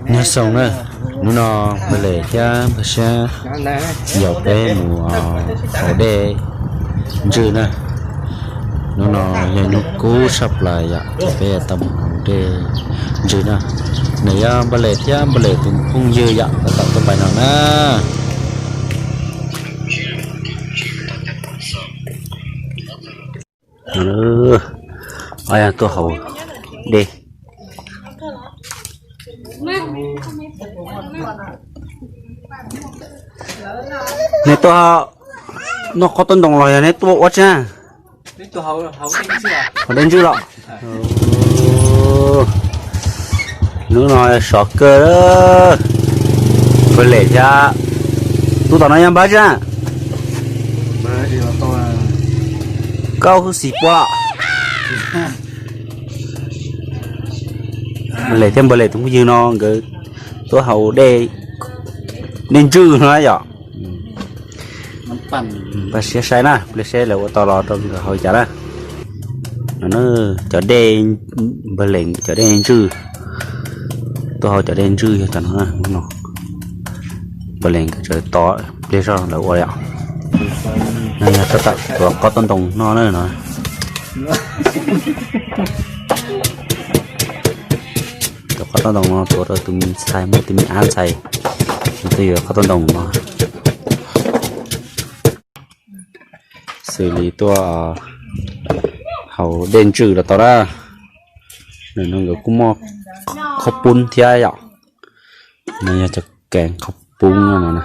Nyob zoo na, hnub no Npawg Lem thiab Npawg Siab yaum peb mus haus dej ntswj na. Hnub no yog hnub kub tshaj plaws yom, ces peb yuav tau mus haus dej ntswj na. Nws yog Npawg Lem thiab Npawg Lem tus phooj ywg yom, tab tom tuaj pais no na. Ob yog tuaj haus dej. Nej tuaj noj qhob taub ntoo los yog nej tuaj ua tsi na? Haus dej ntswj los? Hnub no sov kawg. Npawg Lem thiab, tus tom no yog npawg tsi na? Koj hwj xim pua los? Npawg Lem thiab Npawg Lem tus phooj ywg no nkawd tuaj haus dej, dej ntswj no yom. Pab siab saib na, pliag seb lawv ua tau los rau nkawd haus cas na. Cov dej, Npawg Lem cov dej ntswj, tuaj haus cov dej ntswj yog cov no na. Npawg Lem nkawd tseem tos pliag zog lawv ua li os. No yog tab tom tuav qhob taub ntoo noj na no. Tuav qhob taub ntoo no tuav rau tus me ntxhais, muaj tus me ab ntxhais, nws tuaj yuav qhob taub ntoo no. Xws li tuaj haus dej ntswj los tau na. Ntawm no nkawd kuj muaj qhob poob thiab yom. No yog cov kev qhob poob no na.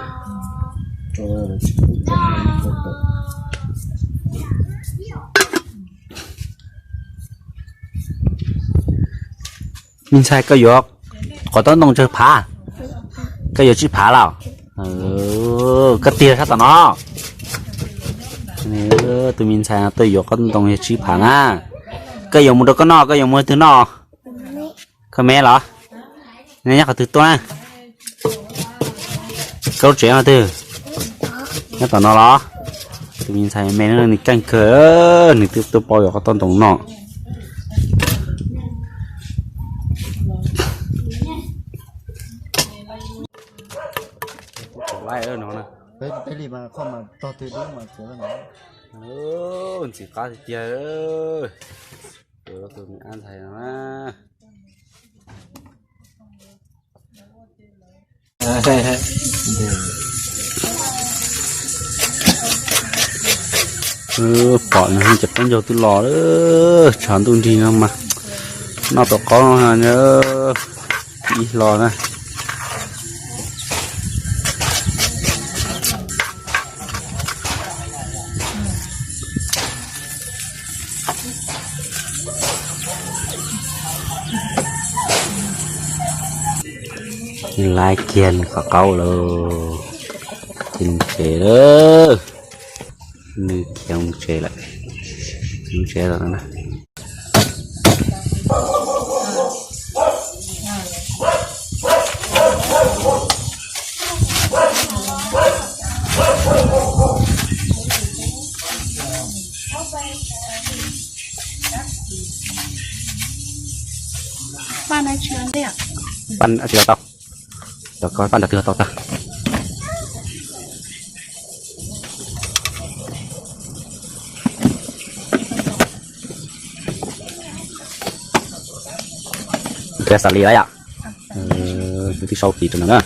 Me ntxhais, koj yuav qhob taub ntoo tsawg phav? Koj yuav tsib phav los? Koj tig sab tom no. Tus me ntxhais no tuaj yuav qhob taub ntoo yog tsib phav na. Koj yuav mus rau koj noj, koj yuav mus rau twg noj? Koj me los? Nej nyob qhov twg tuaj na? Koj lub tsev qhov twg? Nyob tom no los? Tus me ntxhais me no nws keej kawg, nws twb tuaj paub yuav qhob taub ntoo noj. Ntxim qab tiag tiag. Tus me ab ntxhais no na. Pom nws ces qaub ncaug twb los lawm, tshav ntuj nrig no mas noj tau qaub no ib hlo na. Laiv kiag nws qhov qaub lawm, ces mus tsev lawm. Nws khiav mus tsev lawm, mus tsev lawm na. Paj tsis tau, cov ko paj nrad twg tau tag. Kawg xav li lawm yom. Nws twb sau tis rau no na.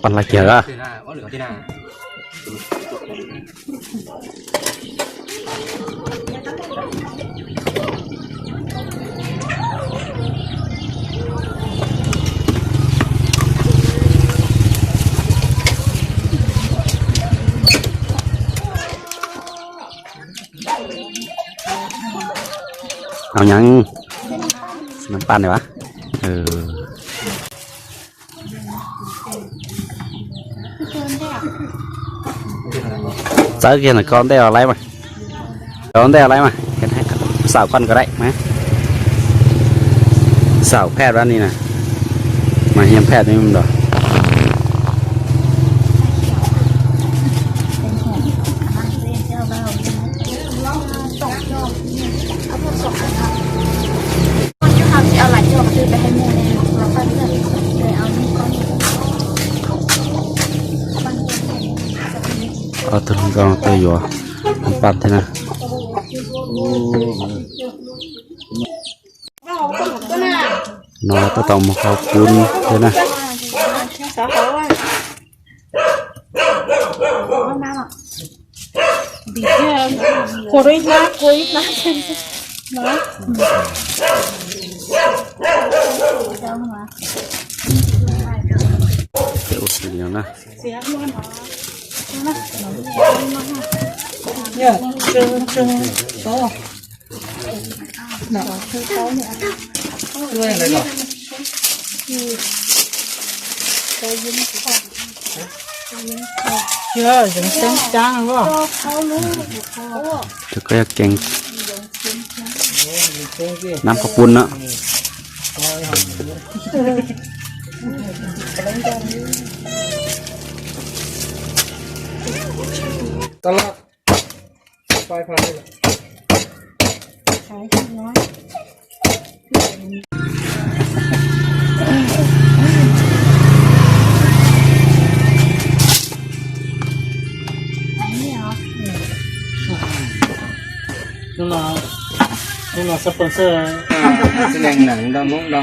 Paj laj kiag a. Au nyeej, noj paj ne as. Txawb kiag ntawm ko ntej os laib mas. Ko ntej os laib mas. Xaum koj ko daim mas. Xaum phaj dab ni na. Mas hiam phaj dab ni nrog. Ob tug hluas nkauj tuaj yuav npaj thiab na. No tab tom mus hau pub thiab na. Ua ib hnab, ua ib hnab. Yog yoov xeeb cab no. Ces koj yog keev nab qhov pun no. Hnub no, hnub no sponsor, xib lees nees ntau Hmoob no.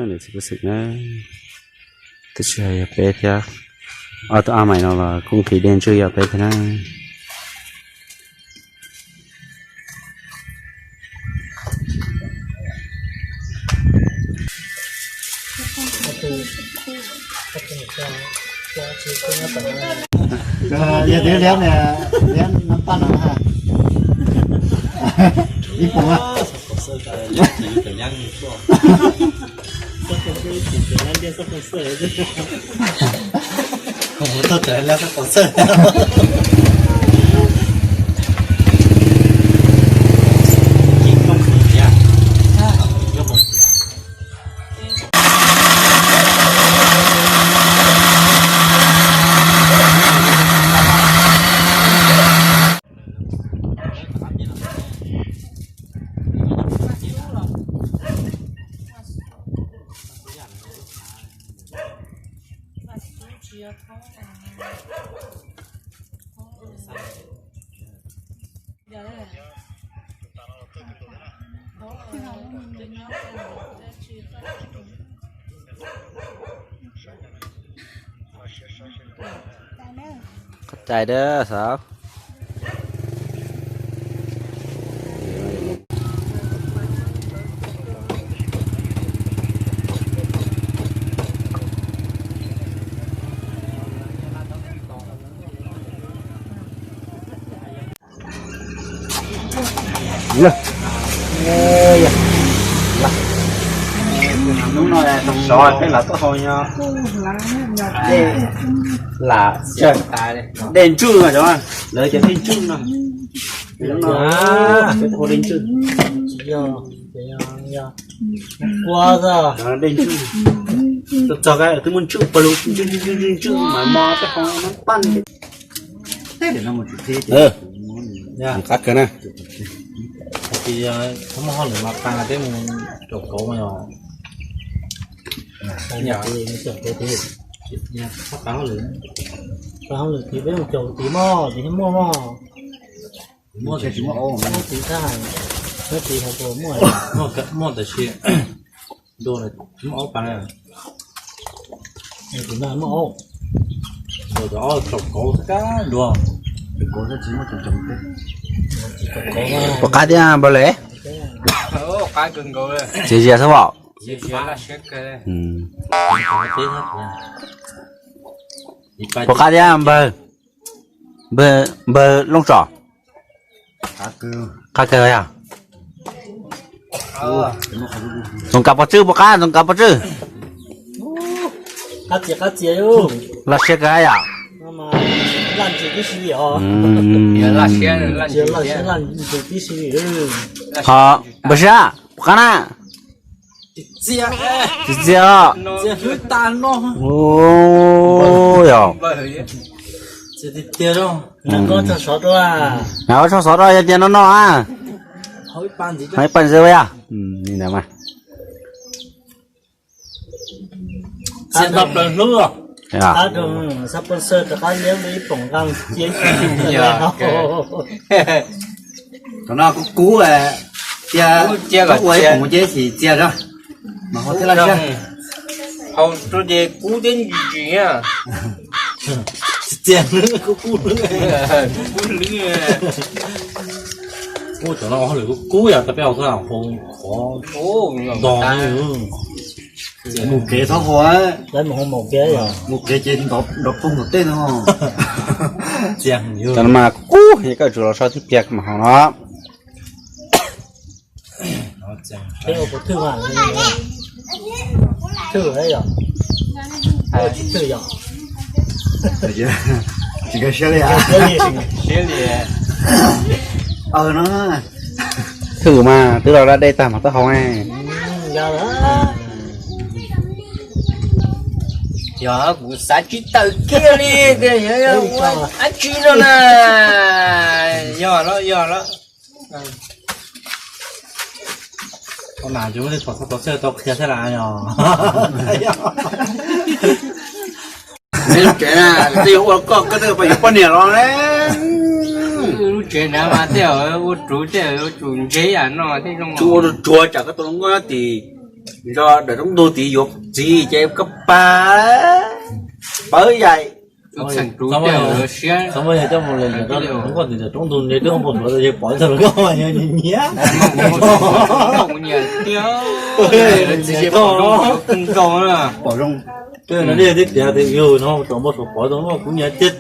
Nws tsis khuv xim na. Twb tsis hais yog peb thiab, ob tug ab mais no los kuj nqhis dej ntswj yog peb thiab na. Yog twb liab, liab nab paj no na. Ib puas. Qhov cai dab xav. Hnub no sov peb lam tuaj haus nyo dej, lam dej ntswj mas cov, lawv cov dej ntswj no. Hnub no peb tuaj haus dej ntswj. Ua dej ntswj, txog twb muaj ntswj pawg lug ntswj ntswj ntswj ntswj mas mo peb haus no paj. Qab kawg na. Muaj hauj lwm mas qas peb mus caum kauv mas yog. Qab hauj lwm, qab hauj lwm tid peb mus caum tid mog, tid thiaj muaj mog. Muaj tab, muaj tab sis ntuj tsis muaj aub pas. Tus no muaj aub, tus aub caum kauv xwb kab dua. Puas qab thiab npawg le? Txias zias xwb os. Puas qab thiab npawg? Npawg Looj Tsom, qab kawg yog. Txoos Kav Pov Tswb puas qab, Txoos Kav Pov Tswb? Laj siab kawg yom. Ho npawg Siab puas qab na? Txias txias os. Yog. Koj tso xov rau, yog tias no no a. Ib pab ntxiv yog. Tam no kuv kub tias ua ib poom ces sim txias rau, mas ho thiaj laj siab. Hau rau ces kub thiab ntsis ntsis. Txias, kub kub lwb. Kub cov no hauj lwm kub kub yog tau peb hau thaj hau qhov ntog. Mus kev txhob hau, mus kev ces nrov poog tom tej no. Cov no mas kub, koj tsum los so tib pliag mas hau no. Tsis nkag siab li. Siab li. Thwm mas twb los da dej tag mas twb hau ne. Yog kuv xav tsis tawm kiag li tias yog ua dab tsi no na. Yog los yog los. Ua nas tsis muaj tej pom txog tau xwb tau qhia thiab las yog. Neb lub tsev na, twb yuav ua koj, koj twb pas yuav poj niam los ne. Lub tsev na mas tej ua ruv tej ua tsum ntse yam no tej zoo. Tsuas ua tsuag tsam koj tus hluas nkauj nyob tim, nrog daim roob ntug tid yuav txiv ces koj pab pawv yaim. Txheem ruv tej siab. Txheem muaj yog coj mus lawm, hluas nkauj tim daim roob ntug nrog roob npau suav yog pom tau hluas nkauj mas yog nyiam nyiam. Kuv nyiam tiag. Pom zoo, pom zoo. Pom zoo. Twb no nej twb tias tias yog no tau npau suav pom tau no kuv nyiam tiag.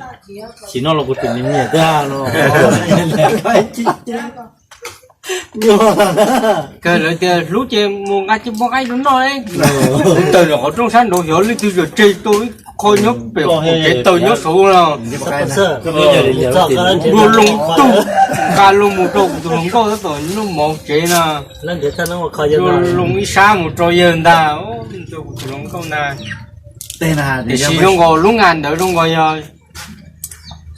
Tsis no los kuv tseem nyiam tiag no. Kawg lawv tias hlub ces mus nqa cij pog qaib rau noj. Tawm qhov rooj sab nraud xyov leej twg zam tseg tau ib qho nyob pem kev taw nyob saud no. Dua loo tug, nqa loo mus rau kuv tus hluas nkauj tab tom noj mov tsev no. Dua loo ib sab mus rau yawg ntag, rau kuv tus hluas nkauj ntag. Tiam sis zoo nkaus lub nas ntawd zoo nkaus yog,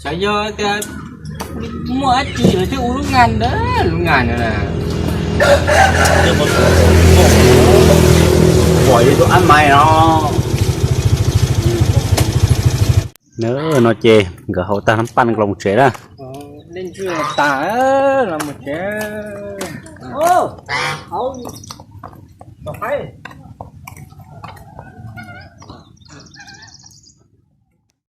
xyov yog tias muaj dab tsi lawv thiaj ua lub nas ntawd, lub nas ntawd na. Pom ib tug ab mais no. No ces nkawd haus tag nab paj los mus tsev na. Tag los mus tsev.